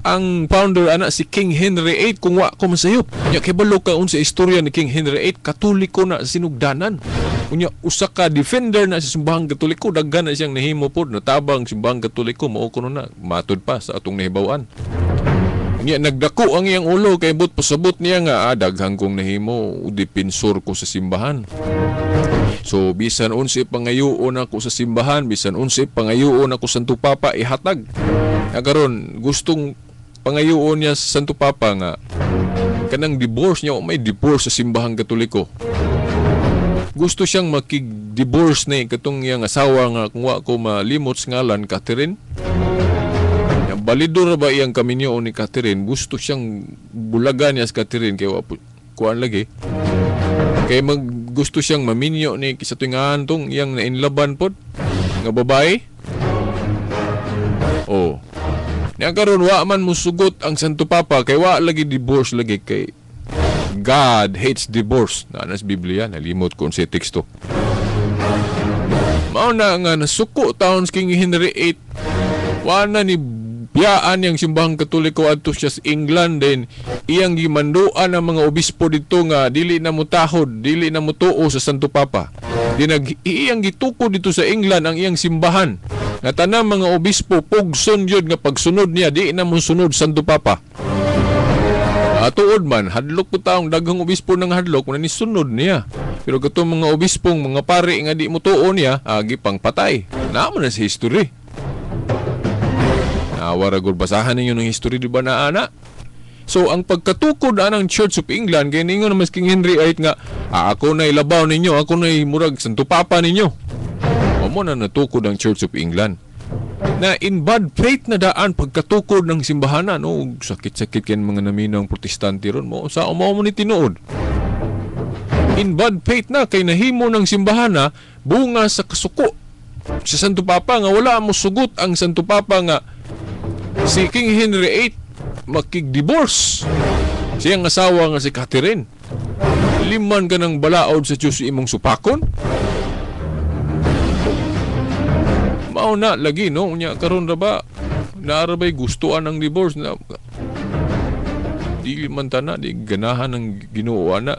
Ang founder ana si King Henry VIII, kung wa ko masayop. Nya hibalo ka unsa istorya ni King Henry VIII, Katoliko na sinugdanan. Unya usa ka defender na sa simbahang Katoliko, daghan na siyang nahimo pod natabang simbahang Katoliko, mao kuno na matud pa sa atong nahibaw-an. Unya nagdako ang iyang ulo kay but pasabot niya nga daghan kong nahimo, depensor ko sa simbahan. So bisan unsay pangayoon ako sa simbahan, bisan unsay pangayoon ako sa Santo Papa ihatag. Nga karon gustong pangayoon niya sa Santo Papa nga kanang divorce niya, may divorce sa simbahang Katoliko. Gusto siyang makig-divorce ni katong iyang asawa nga kung wa ko malimot sa ngalan, Catherine. Yang balidor ba iyang kaminyo ni Catherine, gusto siyang bulagan niya sa Catherine kay wa kuan lagi. Kay mag gusto siyang maminyo ni sa tuwing tong iyang nainlaban pod nga babae. Oh. Nya karon wa man musugot ang Santo Papa kay wa lagi divorce lagi kay God hates divorce. Naa sa Biblia, nalimot ko sa teksto. Mao na nga nasuko taon sa King Henry VIII. Wa na ni biyaan yang simbahang Katoliko adto siya sa England din. Iyang gimanduan ang mga obispo dito nga dili na mutahod, dili na mutuo sa Santo Papa. Dinag iyang gitukod dito sa England ang iyang simbahan. Nga tanang mga obispo pugson gyud nga pagsunod niya di na mosunod Santo Papa. Tuod man, hadlok po taong daghang obispo ng hadlok, na nisunod niya. Pero katong mga obispong, mga pari nga di mutuo niya, agi pang patay. Naman na sa history. Nawaragol, basahan ninyo ng history, di ba na ana? So, ang pagkatukod anang Church of England, kaya ningon naman King Henry VIII nga, ako na ilabaw ninyo, ako na murag Santo Papa ninyo. O mo na natukod ang Church of England. Na in bad faith na daan pagkatukod ng simbahanan. Oh, sakit-sakit kayo mga naminang Protestante ron mo. Sa umaw mo ni tinuod. In bad faith na kay nahimo ng simbahana bunga sa kasuko sa Santo Papa nga wala mo sugot ang Santo Papa nga si King Henry VIII makig-divorce. Siyang asawa nga si Catherine. Liman ka ng balaod sa Diyos imong supakon. Mao na lagi, no? Unya karon ra ba naarabay gustuan ang divorce na dili man ta na di ganahan ang Ginoo na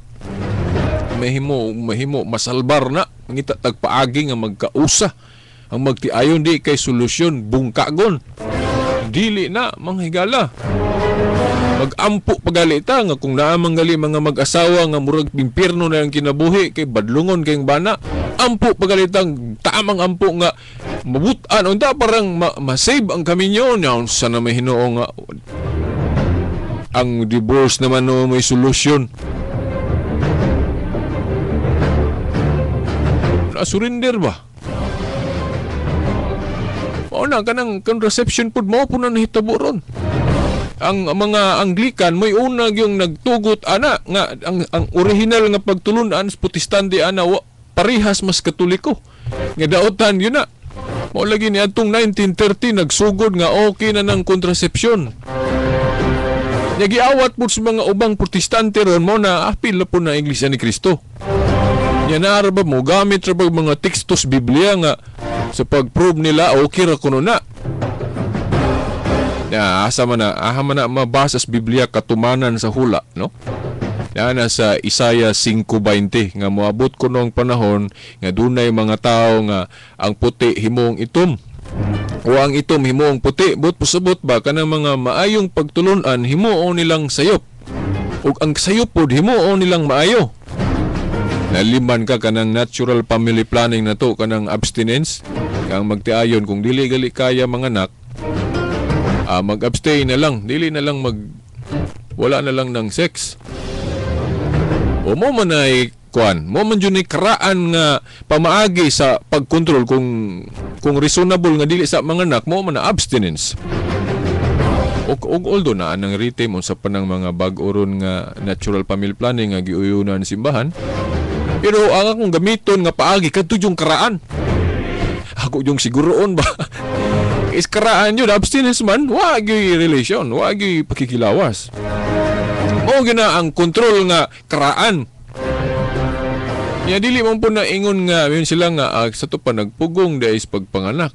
mahimo mahimo masalbar na mangita tagpaagi nga magkausa ang magtiayon di kay solusyon bungkagon dili na manghigala magampo pagalita nga kung naa man gali mga mag-asawa nga murag impierno na ang kinabuhi kay badlungon kayong bana, ampo pagalitang tamang ampo nga mabutan unta parang ma-save ang kaminyo nya unsa na may Hinoo nga ang divorce naman no may solusyon na surrender ba? Mao na kanang contraception pud mao pud na nahitabo ron. Ang mga Anglican may una yung nagtugot ana nga ang original nga pagtulunan sa Protestante ana parehas mas Katoliko nga daotan yun na. Mao lagi ni adtong 1930 nagsugod nga okay na ng kontrasepsyon. Nagiawat pud sa mga ubang Protestante ron mo na apil na po na Iglesia ni Cristo. Nya naara ba mo gamit ra ba mga tekstos Biblia nga sa pag-prove nila okay ra kuno na. Ya, asa man na, aha man na mabasa sa Biblia katumanan sa hula, no? Ya, na sa Isaiah 5:20 nga moabot kuno ang panahon nga dunay mga tawo nga ang puti himong itom o ang itom himong puti, but pasabot ba kanang mga maayong pagtulunan himuon nilang sayop ug ang sayop pod himuon nilang maayo. Naliman ka kanang natural family planning na to, kanang abstinence kang magtiayon kung dili gali kaya manganak, mag-abstain na lang, dili na lang wala na lang ng sex. O mo man ay kuan, mo man jud ni karaan nga pamaagi sa pagkontrol kung reasonable nga dili sa manganak, mo man na abstinence. Og although na anang rhythm unsa pa nang mga bag-o ron nga natural family planning nga giuyunan simbahan, pero ang akong gamiton nga paagi kadto yung karaan. Ako yung siguroon ba? Is karaan yun, abstinence man, wa gyud relation, wa gyud pakikilawas. Mao gyud na ang kontrol nga karaan. Nya dili man po na ingon nga yun sila nga sa to pa nagpugong dahil pagpanganak.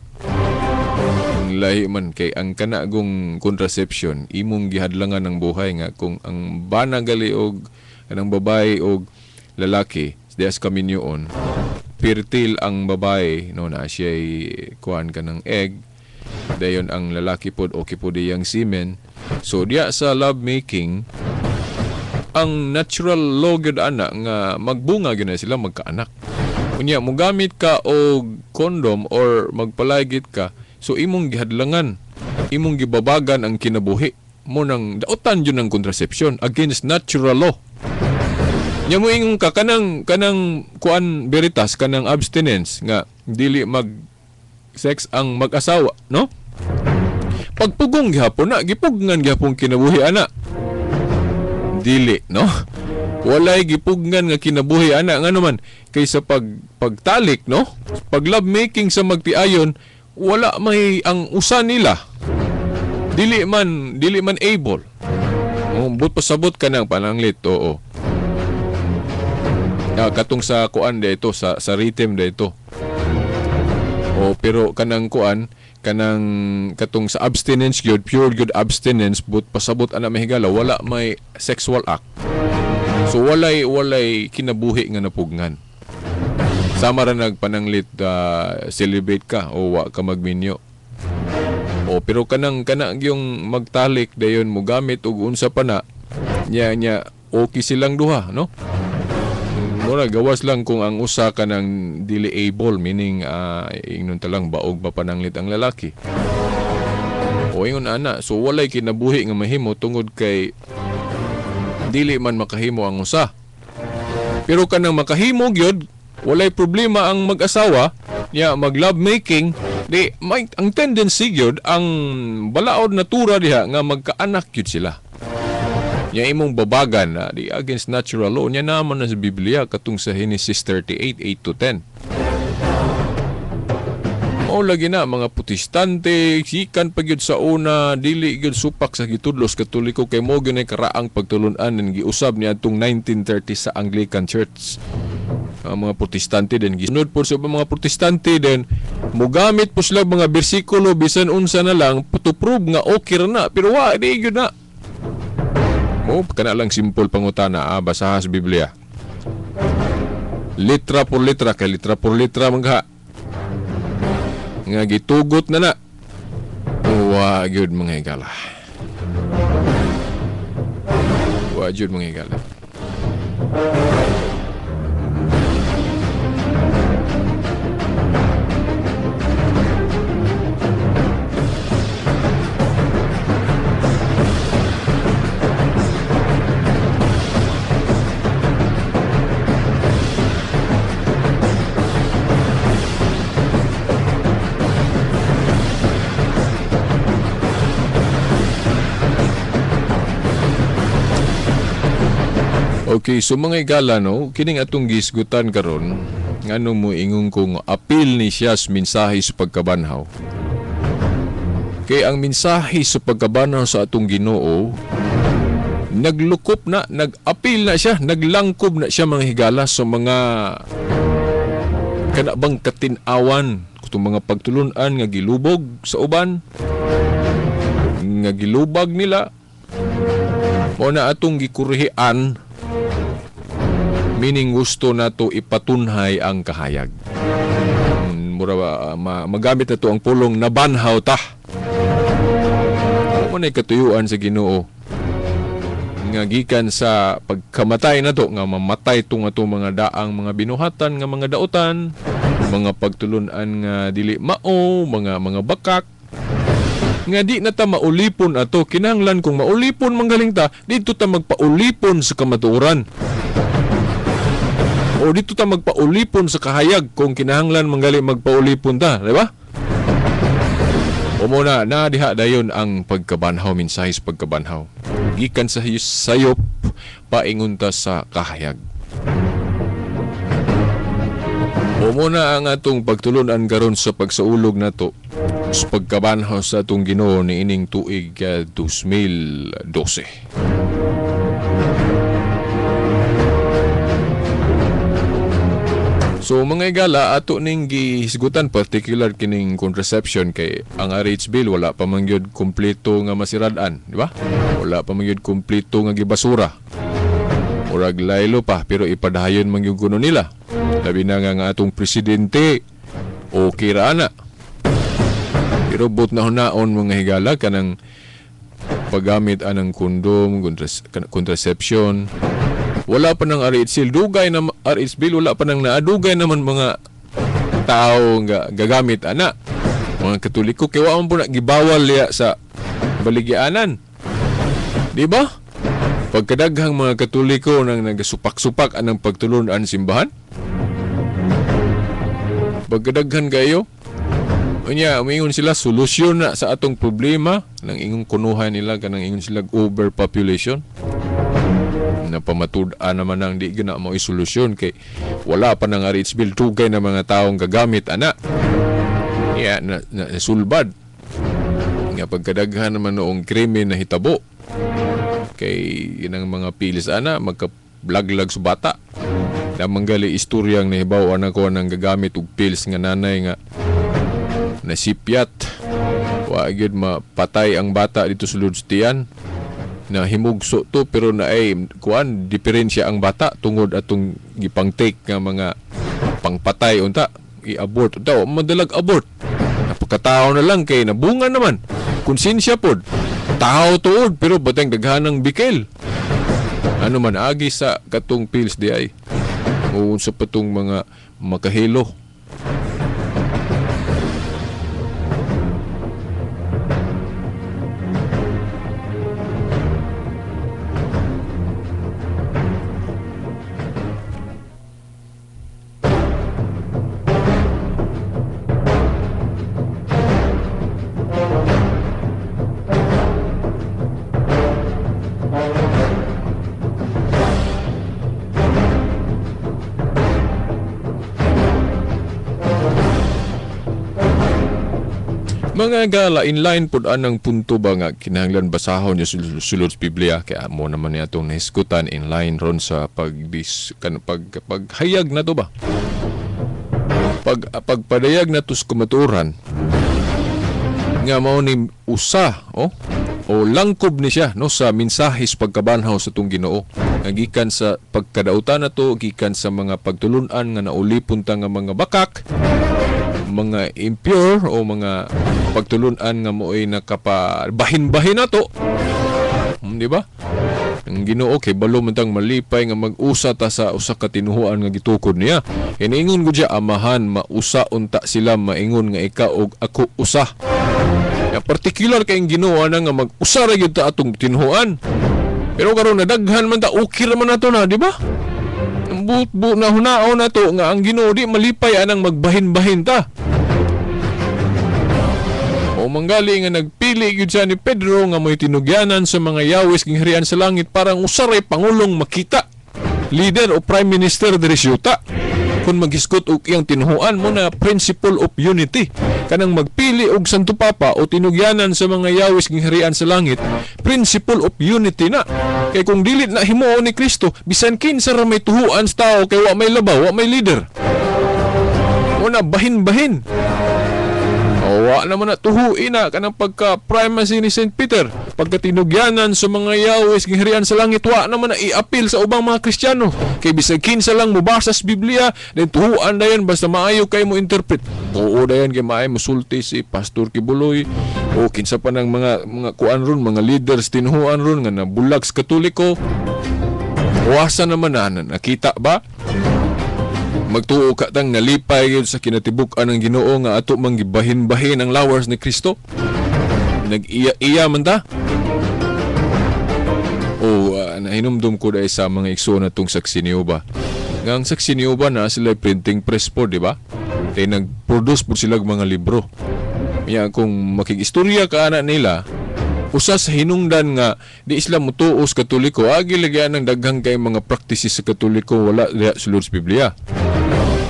Ang lahi man kay ang kanagong contraception imong gihadlangan ang buhay nga kung ang bana gali og kanang babae og lalaki dias kaminyoon, fertile ang babae no na siya kuan kanang egg, dayon ang lalaki pod okay pod iyang semen. So diya sa love making ang natural law gyud ana nga magbunga gyud na sila magkaanak. Unya mogamit ka og condom or magpalagit ka, so imong gihadlangan, imong gibabagan ang kinabuhi mo nang daotan gyud ang contraception against natural law. Nya mo ingon ka kanang kanang kuan veritas kanang abstinence nga dili mag sex ang mag-asawa, no? Pagpugong gihapon na, gipugnan gihapon kinabuhi ana. Dili, no? Walay gipugnan nga kinabuhi ana ngano man kaysa pagtalik, no? Pag love making sa magtiayon, wala may ang usa nila. Dili man able. Oh, but pasabot ka nang pananglit, oo. Katong sa kuan dito sa rhythm dito. O pero kanang kuan kanang katong sa abstinence gyud, pure good abstinence, but pasabot ana mahigala wala may sexual act. So walay kinabuhi nga napugnan. Sama ra nagpananglit celibate ka o wa ka magminyo. O pero kanang kana yung magtalik dayon mo gamit og unsa pa na nya nya okay silang duha, no? Mura gawas lang kung ang usa ka ng dili able, meaning ingnon ta lang baog pa pananglit ang lalaki. O ingon ana, so walay kinabuhi nga mahimo tungod kay dili man makahimo ang usa. Pero kanang makahimo gyud, walay problema ang mag-asawa, nya mag love making, di may, ang tendency gyud ang balaod natura diha nga magkaanak gyud sila. Nya imong babagan na di against natural law nya naman na sa Biblia katong sa Genesis 38:8-10. Mao lagi na mga Protestante sikan pa gyud sa una dili gyud supak sa gitudlos Katoliko kay mo gyud karaang pagtulun-an ning giusab niadtong 1930 sa Anglican Church. Ang mga Protestante din gisunod po sa mga Protestante din mogamit po sila mga bersikulo bisan unsa na lang to prove nga okay ra na, pero wa di gyud na. Mo kana lang simple pangutana, basaha sa Biblia. Litra por litra kay litra por litra mangha. Nga gitugot na na. Wa gyud mga higala. Wa gyud mga higala. Okay, so mga igala, no, kining atong gisgutan karon, ngano mo ingon kong apil ni siya sa mensahe sa pagkabanhaw. Kay ang mensahe sa pagkabanhaw sa atong Ginoo, naglukop na, nag-apil na siya, naglangkob na siya mga higala sa mga kanabang katinawan, kutong mga pagtulunan nga gilubog sa uban, nga gilubag nila, o na atong gikurihian, meaning gusto nato ipatunhay ang kahayag. Mura ba, magamit na to ang pulong nabanhaw ta. Mo na katuyuan sa Ginoo nga gikan sa pagkamatay na to, nga mamatay tong ato mga daang mga binuhatan nga mga dautan, mga pagtulunan nga dili mao, mga bakak nga di na ta maulipon ato. Kinahanglan kung maulipon manggaling ta, dito ta magpaulipon sa kamatuoran. O dito ta magpaulipon sa kahayag kung kinahanglan manggali magpaulipon ta, di ba? O muna, na diha dayon ang pagkabanhaw, mensahe sa pagkabanhaw. Gikan sa sayop, paingon ta sa kahayag. O muna ang atong pagtulunan karon sa pagsaulog nato sa pagkabanhaw sa atong Ginoo niining tuig 2012. So mga igala, ato ning gihisgutan particular kining contraception kay ang RH bill wala pa man gyud kumpleto nga masirad-an, di ba? Wala pa man gyud kumpleto nga gibasura. Murag laylo pa pero ipadayon man gyud kuno nila. Labi na nga atong presidente okay ra ana. Pero but na hunaon mga higala kanang paggamit anang kondom, contraception. Wala pa ng RH bill, dugay na RH bill, wala pa nang naadugay naman mga tao nga gagamit ana. Mga Katoliko kay wa man po na gibawal liya sa baligyanan. Di ba? Pagkadaghang mga Katoliko nang nagasupak-supak anang pagtulun-an simbahan. Pagkadaghan kayo, unya umingon sila solusyon na sa atong problema nang ingong kunuhan nila kanang ingon sila overpopulation. Na pamatud-an naman ang di gina mo isolusyon kay wala pa nang RH bill, tugay na mga taong gagamit ana. Ya na sulbad nga pagkadaghan naman noong krimen na hitabo kay inang mga pilis ana magkablaglag sa bata. Namanggali istoryang nahibaw ana ko nang gagamit og pills nga nanay nga nasipyat, wa gyud mapatay ang bata dito sa sulod tiyan. Na himugso to pero naay kuan diferensya ang bata tungod atong gipang-take nga mga pangpatay unta i-abort daw madalag abort. Napakatao na lang kay nabunga naman konsensya pod tao tuod pero batang daghanang bikil ano man agi sa katong pills di ay o sa patong mga makahilo. Mga gala, inline pod anang punto ba nga kinahanglan basahon yung sulod sa Biblia, kaya mo naman niya itong nahisgutan inline ron sa paghayag na to ba? Pagpadayag na to sa kamatuoran nga mao ni usa o langkob ni siya no sa mensahe sa pagkabanhaw sa tong Ginoo nga gikan sa pagkadautan na to, gikan sa mga pagtulun-an nga naulipon ta nga mga bakak, mga impure o mga pagtulun-an nga mo'y nakapabahin-bahin na to. Di ba? Ang Ginoo kay balo man tang malipay nga mag-usa ta sa usa ka tinuhuan nga gitukod niya. Kiniingon gud siya, amahan mausa unta sila maingon nga ikaw og ako usa. Ya particular kay ang Ginoo ana nga mag-usa ra gyud ta atong tinuhuan. Pero karon nadaghan man ta, okay ra man nato na, di ba? Bu na hunaon na to nga ang Ginoo di malipay anang magbahin-bahin ta. O manggali nga nagpili gyud siya ni Pedro nga mo'y tinugyanan sa mga yawis ging harian sa langit parang usaray pangulong makita, leader o prime minister diri siyuta. Kung maghisgot og iyang tinuhuan mo na principle of unity, kanang magpili og Santo Papa o tinugyanan sa mga yawis ging harian sa langit, principle of unity na. Kay kung dili na himuon ni Kristo, bisan kinsa ra may tuhuan sa tao kay wa may labaw, wa may leader. O na bahin-bahin. Wa naman na tuhuin na kanang pagka primacy ni St. Peter, pagkatinugyanan sa mga yawis ging harian sa langit, wa naman na i-appeal sa ubang mga Kristiyano. Kay bisag kinsa lang mobasa sa Biblia, then tuhuan dayon basta maayo kay mo interpret. Oo dayon kay maayo mosulti si Pastor Kibuloy o kinsa pa nang mga kuan ron, mga leaders tinuhuan ron nga nabulag sa Katoliko. Wasa naman na nakita ba? Magtuo ka tang nalipay gyud sa kinatibuk-an ng Ginoo nga ato mang gibahin-bahin ang lawas ni Kristo. Nag-iya-iya man ta. O nahinumdum ko dahil sa mga igsoon na itong saksi ni Uba. Nga ang saksi ni Uba na sila printing press po, di ba? Kaya nag-produce po sila mga libro. Kaya kung makig-istorya ka ana nila, usa sa hinungdan nga di sila mutuos Katoliko, agi lagyan ng daghang kay mga practices sa Katoliko wala diha sulod sa Biblia.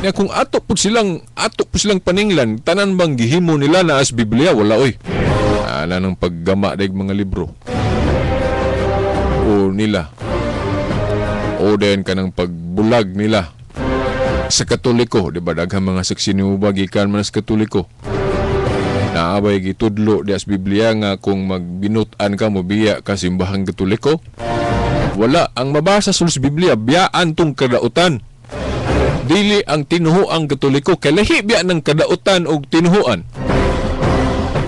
Kaya kung ato po silang paninglan, tanan bang gihimo nila na as Biblia, wala oy. Ana nang paggama daig mga libro. O nila. O din kanang pagbulag nila sa Katoliko, di ba daghang mga saksi ni Uba gikan man sa Katoliko. Naabay gitudlo di as Biblia nga kung magbinut-an ka mobiya ka simbahang Katoliko. Wala ang mabasa sa Biblia, biyaan tong kadautan. Dili ang tinuhuang Katoliko kay lahi biya ng kadautan og tinuhuan.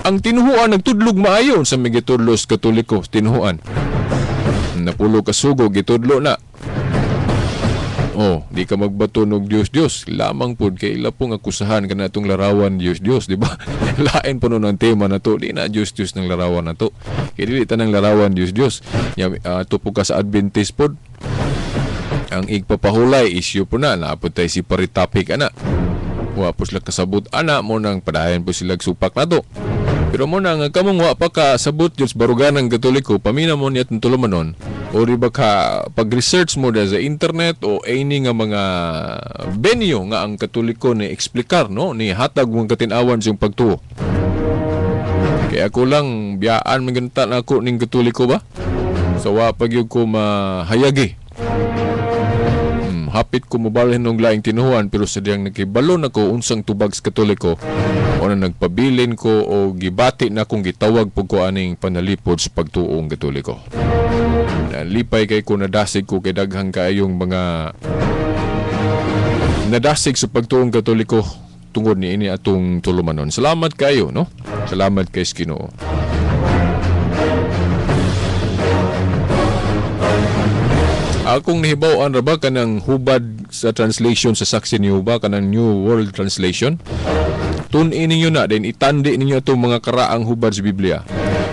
Ang tinuhuan nagtudlog maayon sa may gitudlo sa Katoliko, tinuhuan. Napulo ka sugo gitudlo na. Oh, di ka magbato og Dios Dios, lamang pud kay ila pong akusahan kana atong larawan Dios Dios, di ba? Lain po nun ang tema na to, di na Dios Dios ng larawan na to. Kay dili tanang larawan Dios Dios. Ya, tupo ka sa Adventist pod. Ang igpapahulay issue po na naapod tayo si paritapik ana. Wa po sila kasabot ana mo nang padayon po sila supak na to. Pero mo na nga kamong wa pa kasabot Diyos barugan ng Katoliko, pamina mo niya itong tulumanon o di ba ka pag-research mo da sa internet o any nga mga venue nga ang Katoliko ni eksplikar no, ni hatag mong katinawan siyang pagtuo. Kaya ako lang biyaan maganta na ako ning Katoliko ba? So wa pag yun ko mahayagi. Hapit ko mobalhin og laing tinuhuan pero sa diyang nakibalon ako unsang tubag sa Katoliko o na nagpabilin ko o gibati na kung gitawag po ko aning panalipod sa pagtuong Katoliko. Nalipay kay ko nadasig ko kay daghang kaayong mga nadasig sa pagtuong Katoliko tungod ni ini atong tulumanon. Salamat kayo, no? Salamat kay Ginoo. Akong nahibaw-an ra ba kanang hubad sa translation sa saksi ni Uba kanang New World Translation? Tun-in ninyo na then itandi ninyo atong mga karaang hubad sa Biblia.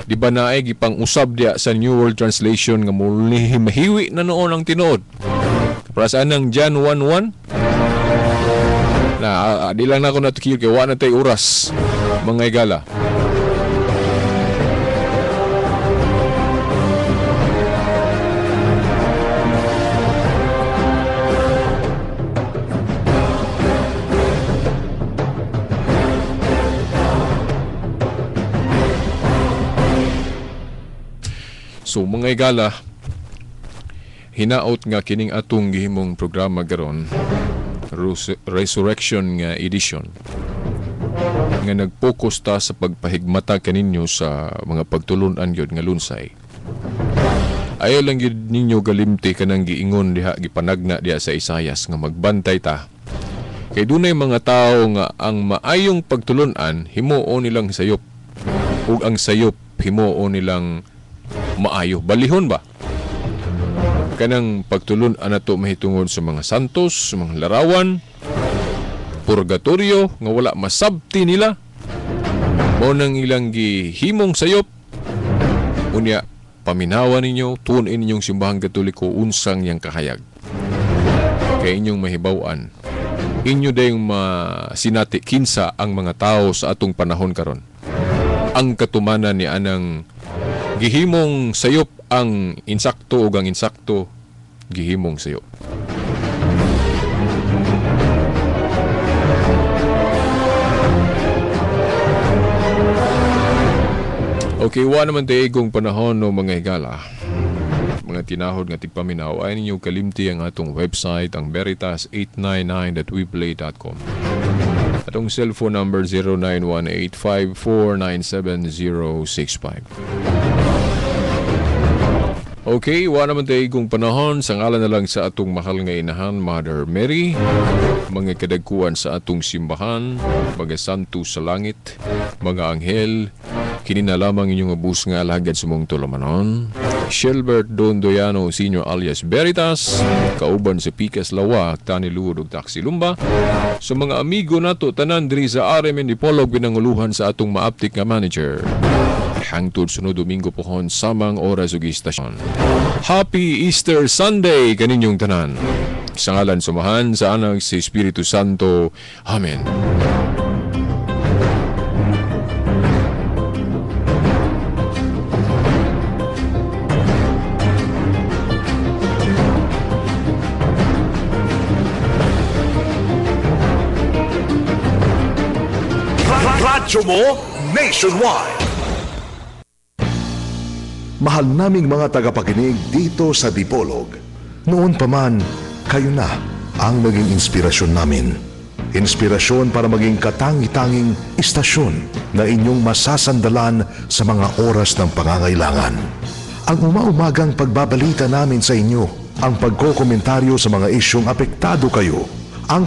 Di ba naay gipang-usab diya sa New World Translation nga mahiwi na noon ang tinuod. Para sa anang John 1:1 na di lang na ako natukir kay wa na tay oras mga igala. So mga higala, hinaot nga kining atong gihimong programa karon, Resurrection nga edition, nga nagpokus ta sa pagpahigmata kaninyo sa mga pagtulunan gyud nga lunsay. Ayaw lang gyud ninyo galimti kanang giingon diha, gipanagna diha sa Isayas nga magbantay ta. Kay dunay mga tawo nga ang maayong pagtulunan himuon nilang sayop, ug ang sayop himuon nilang maayo. Balihon ba? Kanang pagtulunan nato mahitungod sa mga santos, sa mga larawan, purgatorio nga wala masabti nila, mao nang ilang gihimong sayop. Unya paminawan ninyo, tun-in ninyong simbahang Katoliko unsang yang kahayag. Kay inyong mahibaw-an, inyo dayong masinati kinsa ang mga tao sa atong panahon karon. Ang katumanan ni anang gihimong sayop ang insakto ug ang insakto gihimong sayop. Okay, wa naman tayo kung panahon no mga higala. Mga tinahod nga tigpaminaw, ay ninyo kalimti ang atong website, ang veritas899.weplay.com. Atong cellphone number 0918-5497065. Okay, wa naman tayo kung panahon, sa ngalan na lang sa atong mahal nga inahan, Mother Mary, mga kadagkuan sa atong simbahan, mga santo sa langit, mga anghel, kini na lamang inyong abus nga alagad sa mong tulumanon. Shelbert Dondoyano Senior alias Veritas, kauban sa Pikas Lawak, Tani Luod ug Taxi Lumba. Sa mga amigo nato tanan diri sa RMN Dipolog, pinanguluhan sa atong maaptik nga manager. Hangtod sunod Domingo pohon samang oras ug istasyon. Happy Easter Sunday kaninyong tanan. Sa ngalan sumahan sa Anak sa Espiritu Santo. Amen. Radyo mo nationwide. Mahal naming mga tagapakinig dito sa Dipolog. Noon pa man, kayo na ang naging inspirasyon namin. Inspirasyon para maging katangi-tanging istasyon na inyong masasandalan sa mga oras ng pangangailangan. Ang umaumagang pagbabalita namin sa inyo, ang pagkokomentaryo sa mga isyong apektado kayo, ang